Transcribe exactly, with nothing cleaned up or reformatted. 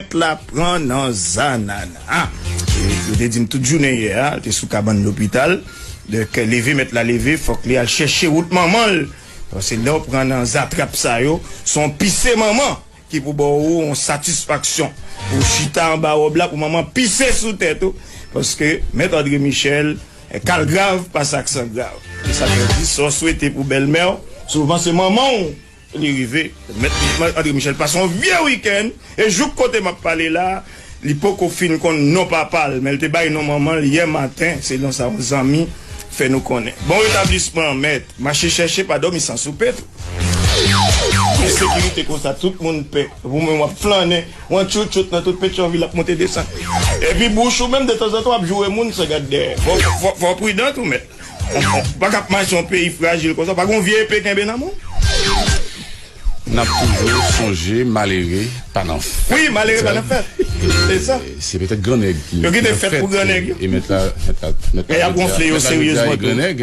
Mèt la pran nan zanana. E yo te di m tout jounen yè a, l te sou kabann lopital. Donk, leve mèt la leve, fòk li al chèche wout manman l. Paske lè w pran nan zatrap sa yo, se yon pise manman ki pou ba w yon satisfaksyon. Ou chita anba wòb la pou manman pise sou tèt ou. Paske Mèt André Michel, kal grav pase aksan grav. E sa k fè di, sa w swete pou bèlmè w, souvan se manman w li rive. Mèt André Michel pase yon vye wikenn, e jouk kote m ap pale la, li poko fin konn non papa l, men l te bay non manman l yè maten, selon sa yon zanmi fè nou konnen. Bon retablisman, mèt. Mache chèche, pa dòmi san soupe tou. Ensekirite konsa, tout moun pè. Ou menm w ap flannen, w an tchoutchout nan tout Petyonvil, ap monte desann. Epi bouch ou menm, detanzantan, w ap joure moun san gad dèyè. Fò, fò, fò w pridan tou, mèt. Ou pa ka ap mache yon peyi frajil konsa, pa gen yon vye epe kenbe nan men w. N ap toujou sonje malere pa nan fèt. Wi, malere pa nan fèt. Se sa. Se petèt grannèg ki yo kite fèt pou grannèg yo. E mèt la, mèt la, mèt la, men y ap gonfle yo seryezman tou. Grannèg,